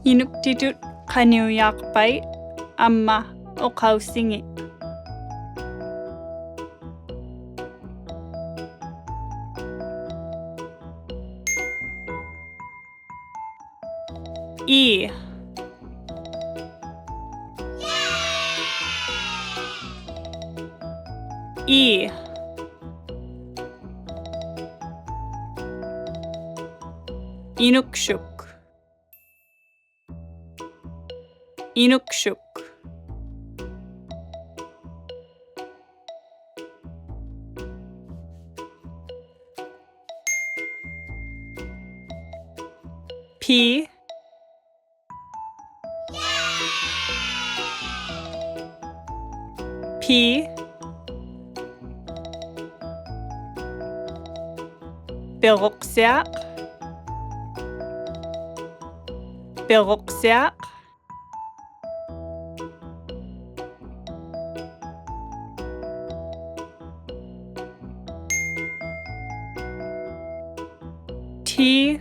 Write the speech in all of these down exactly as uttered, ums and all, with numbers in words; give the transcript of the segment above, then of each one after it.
ᐃᓄᒃᑎᑐᑦ ᖃᓂᐅᔮᖅᐸᐃ ᐊᒻᒪ ᐅᖃᐅᓯᖏᑦ. ᐃ. ᐃ. ᐃᓄᒃᓱᒃ. ᐃᓄᒃᓱᒃ. ᐱ. ᐱ. ᐱᕈᖅᓯᐊᖅ. ᐱᕈᖅᓯᐊᖅ. ᑎ.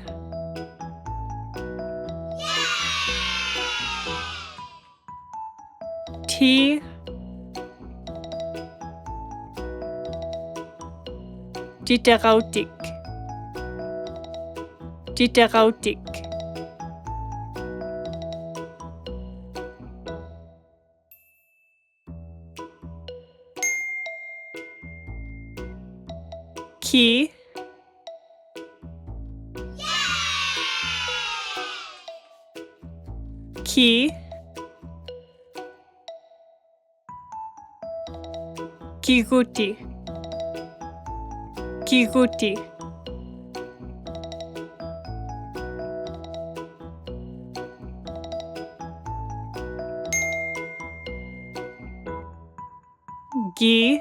ᑎ. ᑎᑎᕋᐅᑎᒃ. ᑎᑎᕋᐅᑎᒃ. ᑭ. ᑭ. ᑭᒍᑎ. ᑭᒍᑎ. ᒋ.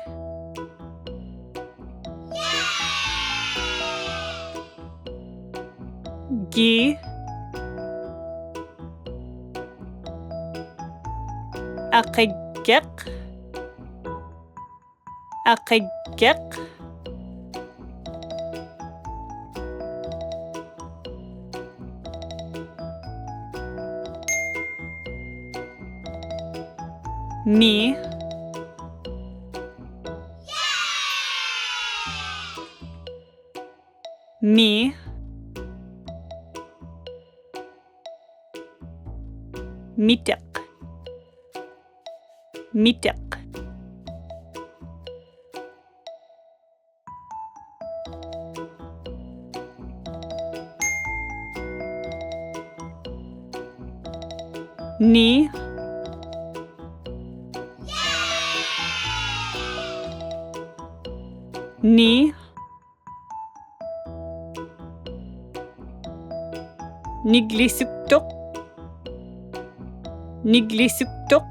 ᒋ. ᐊᕿᒡᒋᖅ. ᐊᕿᒡᒋᖅ. ᒥ. ᒥ. ᒥᑎᖅ. ᒥᑎᖅ. ᓂ. ᓂ. ᓂᒡᓕᓱᒃᑐᖅ. ᓂᒡᓕᓱᒃᑐᖅ.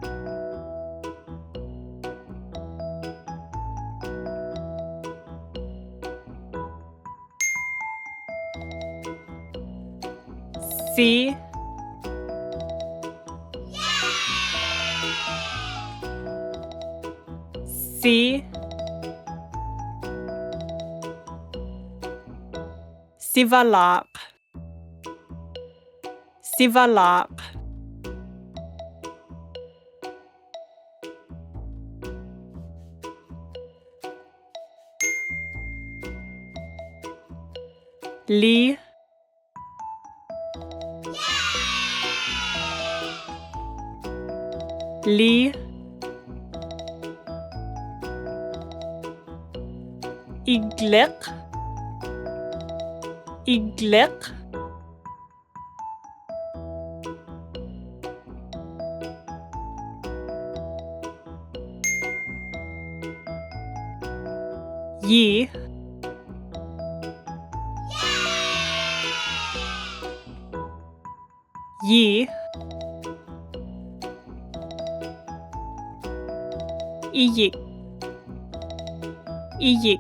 ᓯ. ᓯ. ᓯᕙᓛᖅ. ᓯᕙᓛᖅ. ᓖ. ᓖ. ᐃᒡᓕᖅ. ᐃᒡᓕᖅ. ᔨ. ᔨ. ᐃᔨ. ᐃᔨ.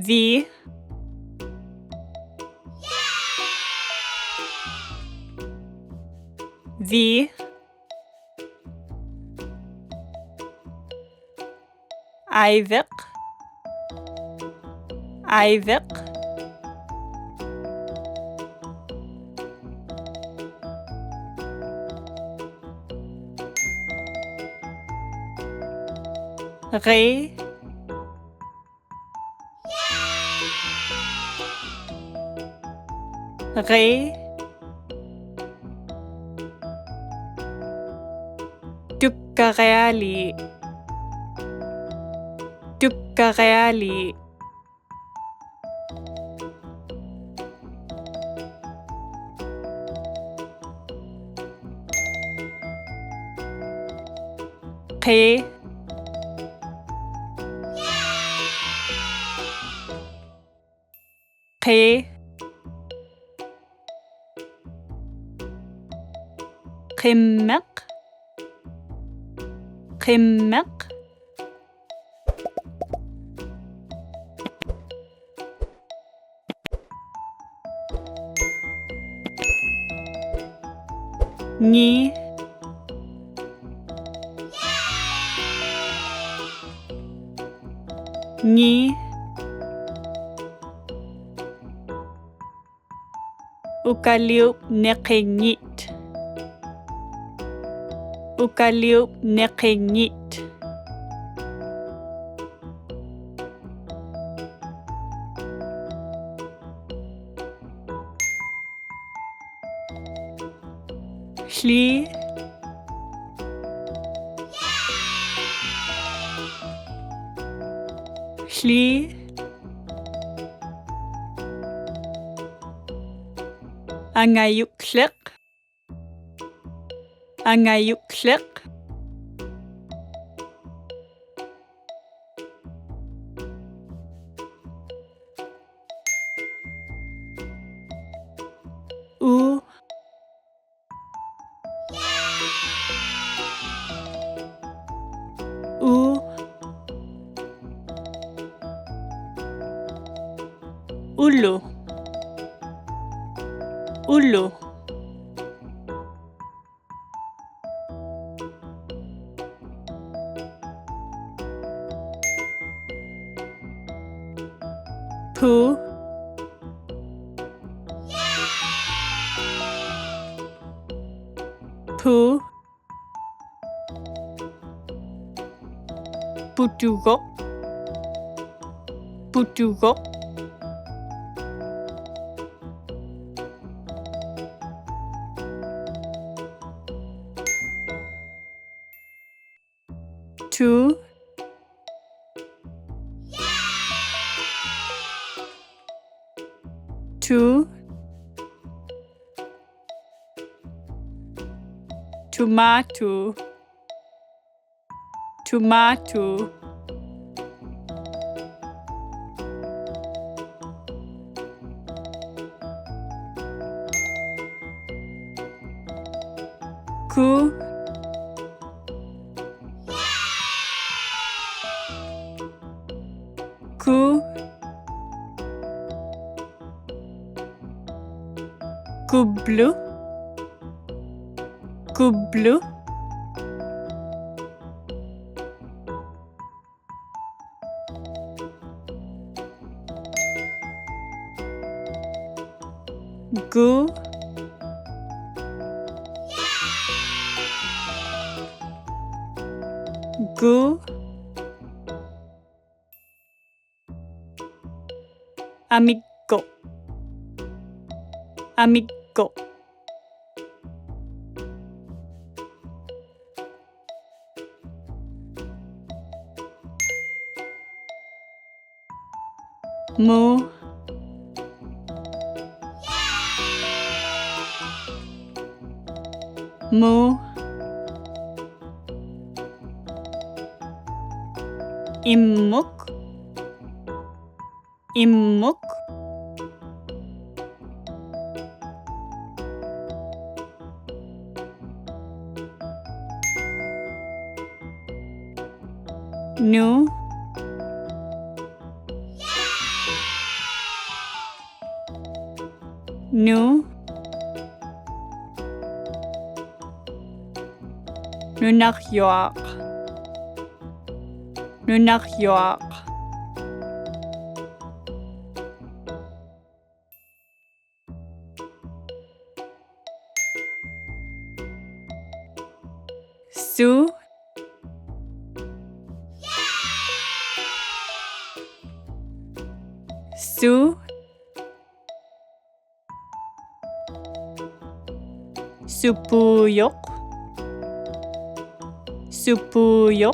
ᕖ. ᕖ. ᐊᐃᕕᖅ. ᐊᐃᕕᖅ. ᕆ. ᕆ. ᑐᒃᑲᕆᐊᓖᑦ. ᑐᒃᑲᕆᐊᓖᑦ. ᕿ. ᕿ. ᕿᒻᒥᖅ. ᕿᒻᒥᖅ. ᖏ. ᖏ. ᐅᑲᓕᐅᑉ ᓂᕿᖏᑦ. ᐅᑲᓕᐅᑉ ᓂᕿᖏᑦ. ᓖ. ᓖ. ᐊᖓᔪᒃᖠᖅ. ᐊᖓᔪᒃᖠᖅ. ᐅ. ᐅ. ᐅᓗ. ᐅᓗ. ᐳ. ᐳ. ᐳᑐᒍᖅ. ᐳᑐᒍᖅ. ᑐ. ᑐ. ᑐᒫᑐ. ᑐᒫᑐ. ᑯ. ᑯ. ᑯᑉᓗ. ᑯᑉᓗ. ᑯ. ᑯ. ᐊᒥᒃᑯᖅ. ᐊᒥᒃᑯᖅ. ᒧ. ᒧ. ᐃᒻᒧᒃ. ᐃᒻᒧᒃ. ᓄ. ᓄ. ᓄᓇᕐᔪᐊᖅ. ᓄᓇᕐᔪᐊᖅ. ᓱ. ᓱ. ᓱᐳᔪᖅ. ᓱᐳᔪᖅ.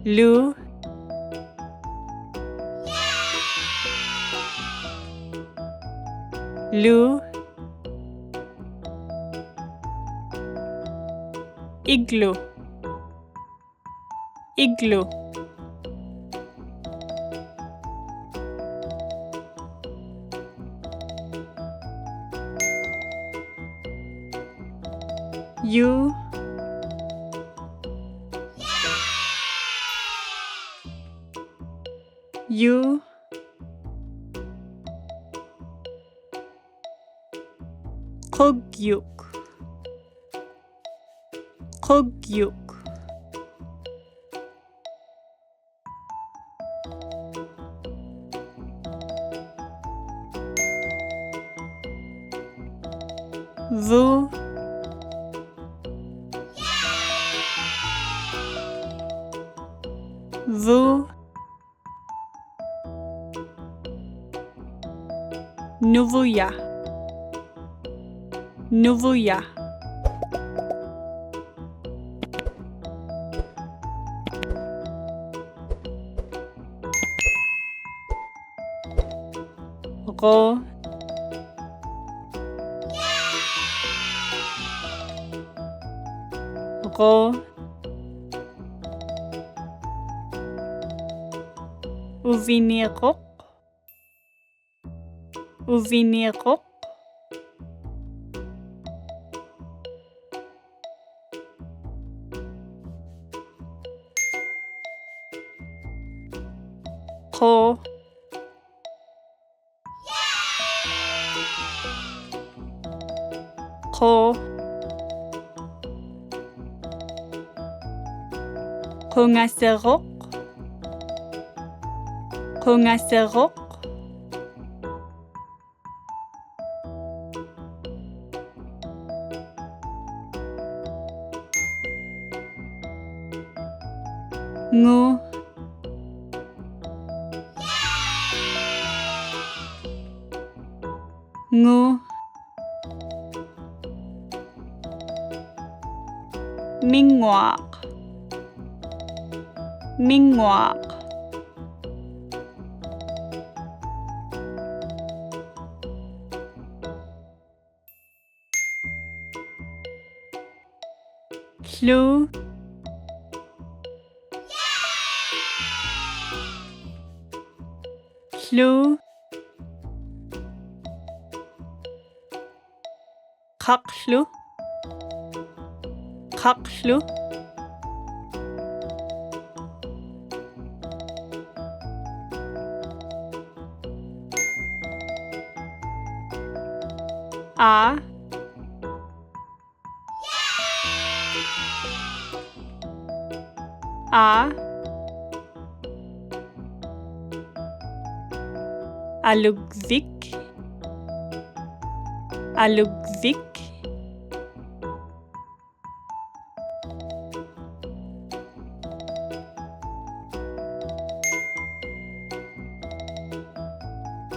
ᓗ. ᓗ. ᐃᒡᓗ. ᐃᒡᓗ. ᔪ. ᔪ. ᖁᒡᔪᒃ. ᖁᒡᔪᒃ. ᕗ. ᕗ. ᓄᕗᔭ. ᓄᕗᔭ. ᕈ. ᕈ. ᐅᕕᓂᕈᖅ. ᐅᕕᓂᕈᖅ. ᖁ. ᖁ. ᖁᖓᓯᕈᖅ. ᖁᖓᓯᕈᖅ. ᖑ. ᖑ. ᒥᙳᐊᖅ. ᒥᙳᐊᖅ. ᖢᖓ. ᖢᖓ. ᖃᖅᖢ. ᖃᖅᖢ. ᐊ. ᐊ. ᐊᓗᒃᕕᒃ. ᐊᓗᒃᕕᒃ.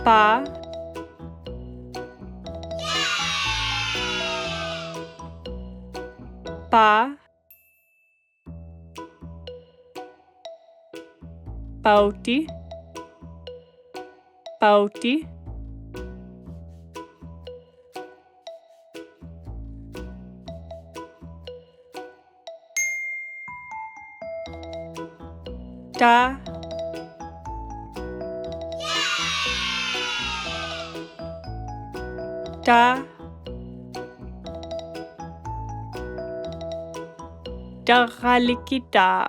ᐸ. ᐸ. ᐸᐅᑎ. ᐸᐅᑎ. ᑕ. ᑕ. ᑕᕐᕋᓕᑭᑖᖅ.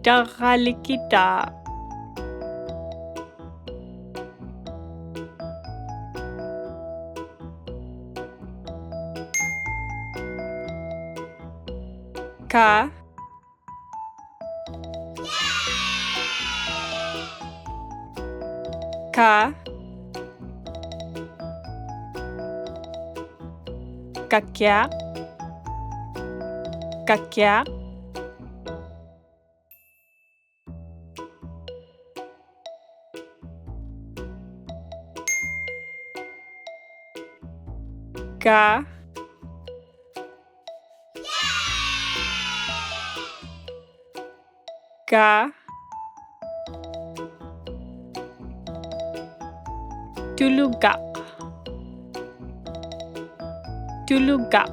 ᑕᕐᕋᓕᑭᑖᖅ. ᑲ. ᑲ. ᑲᑭᐊᖅ. ᑲᑭᐊᖅ. ᑲ. ᑲ. ᑐᓗᒐᖅ. ᑐᓗᒐᖅ.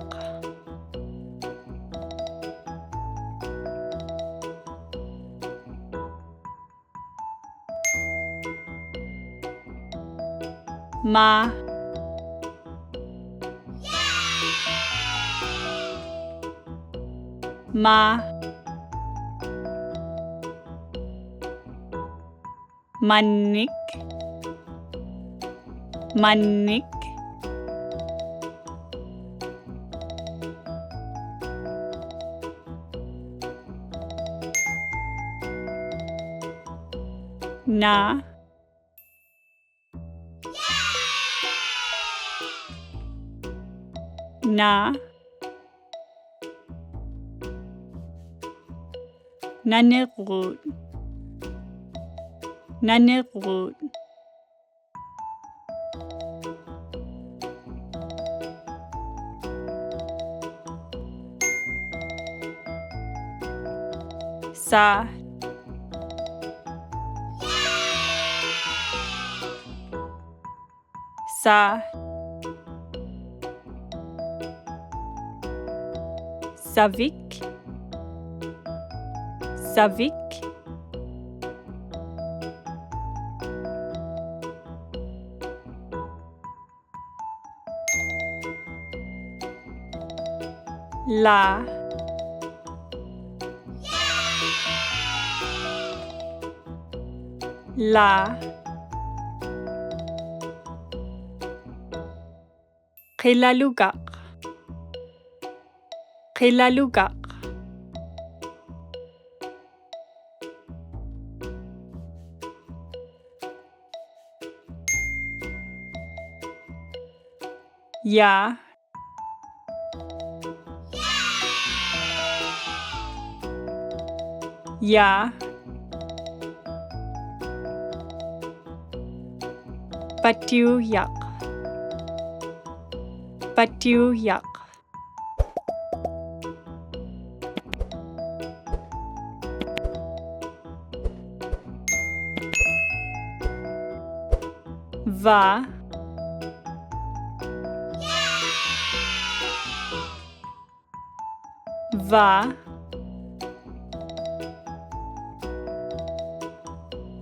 ᒪ. ᒪ. ᒪᓐᓂᒃ. ᒪᓐᓂᒃ. ᓇ. ᓇ. ᓇᓂᕈᑦ. ᓇᓂᕈᑦ. ᓴ. ᓴ. ᓴᕕᒃ. ᓴᕕᒃ. ᓚ. ᓚ. ᕿᓚᓗᒐᖅ. ᕿᓚᓗᒐᖅ. ᔭ. ᔭ. ᐸᑎᐅᔭᖅ. ᐸᑎᐅᔭᖅ. ᕙ. ᕙ.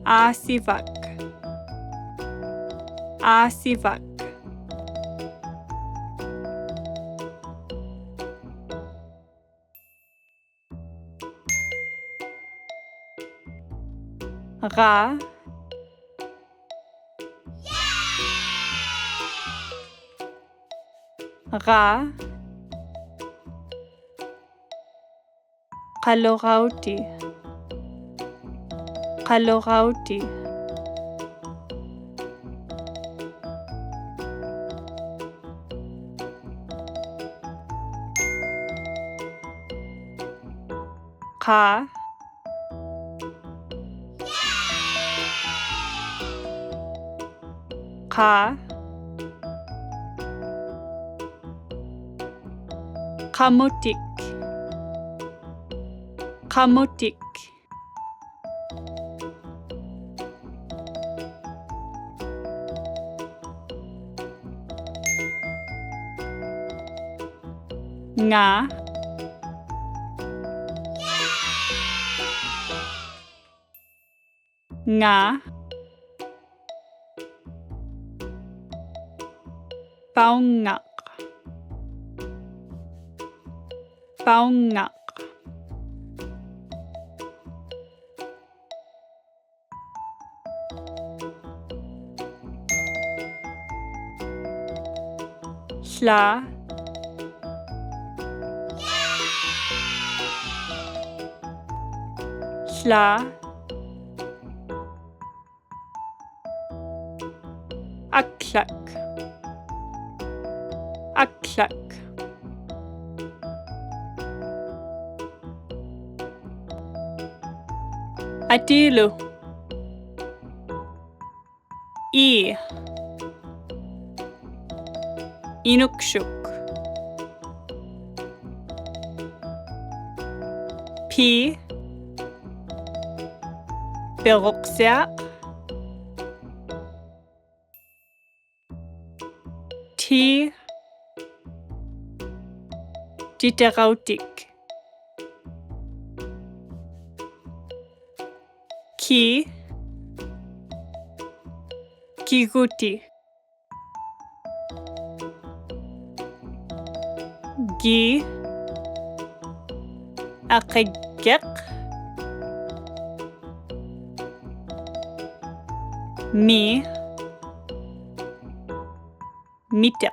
ᐋᓯᕙᒃ. ᐋᓯᕙᒃ. ᕋ. ᕋ. ᖃᓗᕋᐅᑎ. ᖃᓗᕋᐅᑎ. ᖃ. ᖃ. ᖃᒧᑎᒃ. ᖃᒧᑎᒃ. ᖓ. ᖓ. ᐸᐅᖓᖅ. ᐸᐅᖓᖅ. ᓛ. ᓚ. ᐊᒃᓚᒃ. ᐊᒃᓚᒃ. ᐊᑏᓗ. ᐃ. ᐃᓄᒃᓱᒃ. ᐱ. ᐱᕈᖅᓯᐊᖅ. ᑎ. ᑎᑎᕋᐅᑎᒃ. ᑭ. ᑭᒍᑎ. ᒋ. ᐊᕿᒡᒋᖅ. ᒥ. ᒥᑎᖅ.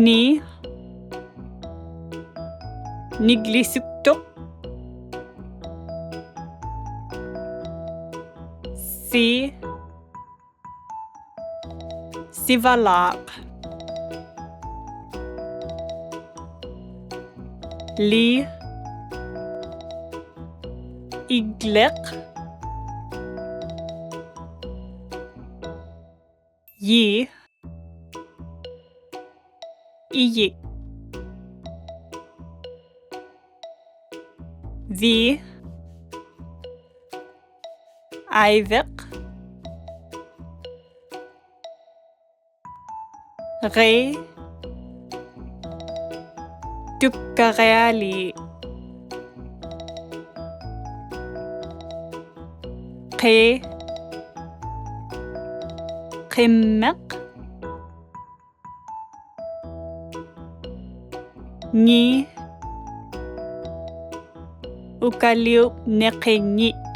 ᓂ. ᓂᒡᓕᓱᒃᑐᖅ. ᓯ. ᓯᕙᓛᖅ. ᓕ. ᐃᒡᓕᖅ. ᔨ. ᐃᔨᒃ. ވި. ᐊᐃᕕᖅ. ᕆ. ᑐᒃᑲᕆᐊᓖᑦ. ᕿ. ᕿᒻᒥᖅ. ᓂ. ᐅᑲᓕᐅᑉ ᓂᕿᖏᑦ.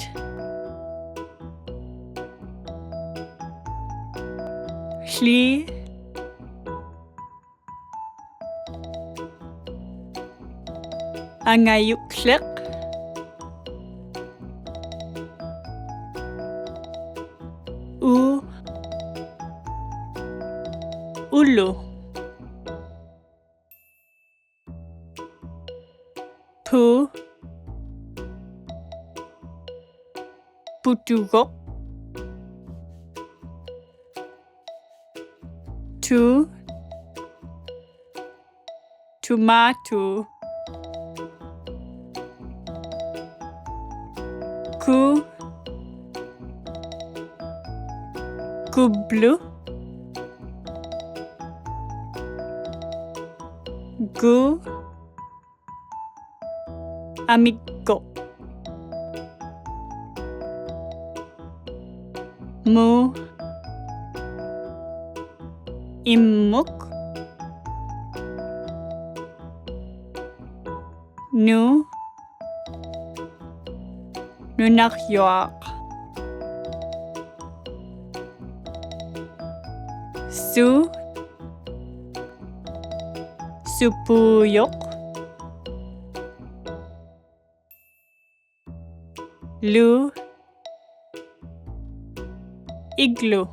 ᓕ. ᐊᖓᔪᒃᖠᖅ. ᐅ. ᐅᓗ. ᐳ. ᐳᑐᒍᖅ. ᑐ. ᑐᒫᑐ. ᑯ. ᑯᑉᓗ. ᒍ. ᐊᒥᒡᒍᖅ. ᒧ. ᐃᒻᒧᒃ. ᓄ. ᓄᓇᕐᔪᐊᖅ. ᓱ. ᓱᐳᔪᖅ. ᓗ. ᐃᒡᓗ.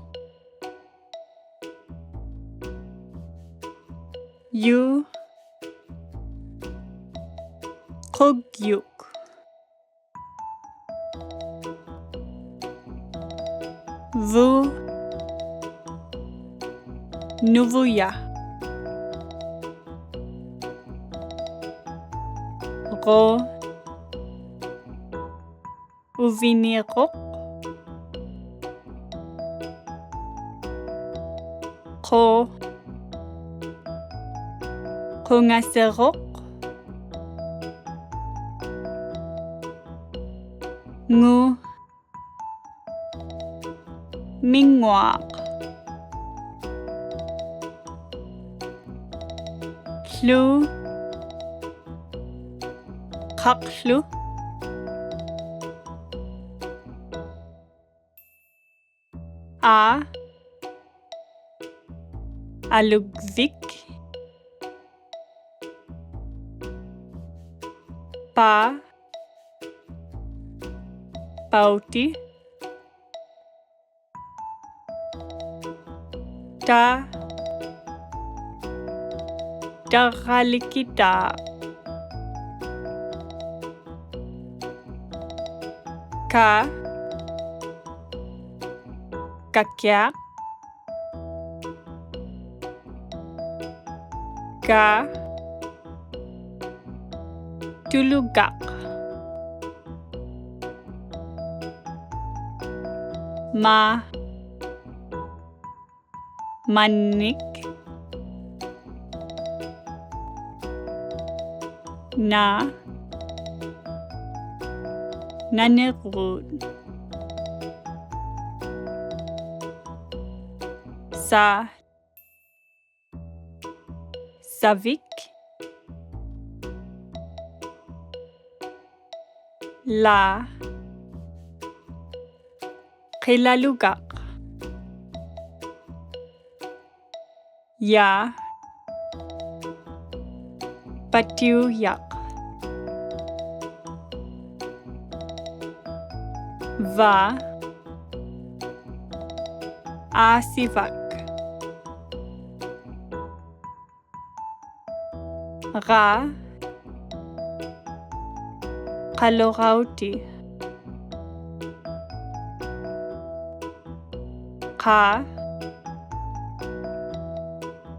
ᔪ. ᖁᒡᔪᒃ. ᕗ. ᓄᕗᔭ. ᕈ. ᐅᕕᓂᕈᖅ. ᖁ. ᖁᖓᓯᕈᖅ. ᖑ. ᒥᙳᐊᖅ. ᖢᖢ. ᖃᖅᖢ. ᐊ. ᐊᓗᒡᕕᒃ. ᐸ, ᐸᐅᑎ. ᑕ, ᑕᕐᕋᓕᑭᑖᖅ. ᑲ, ᑲᑭᐊᖅ. ᒐ, ᑐᓗᒐᖅ. ᒪ, ᒪᓂᒃ. ᓇ, ᓇᓂᕈᑦ. ᓴ, ᓴᕕᒃ. ᓚ, ᕿᓚᓗᒐᖅ. ᔭ, ᐸᑎᐅᔭᖅ. ᕙ, ᐋᓯᕙᒃ. ᕋ, ᖃᓗᕋᐅᑎ. ᖃ,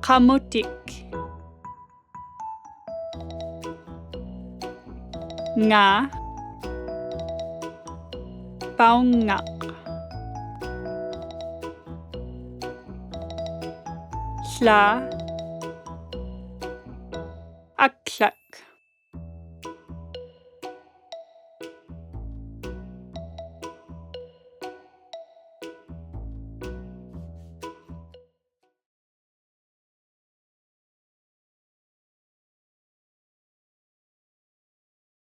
ᖃᒧᑎᒃ. ᖓ, ᐸᐅᙵᖅ. ᓚ, ᐊᒃᓚᒃ.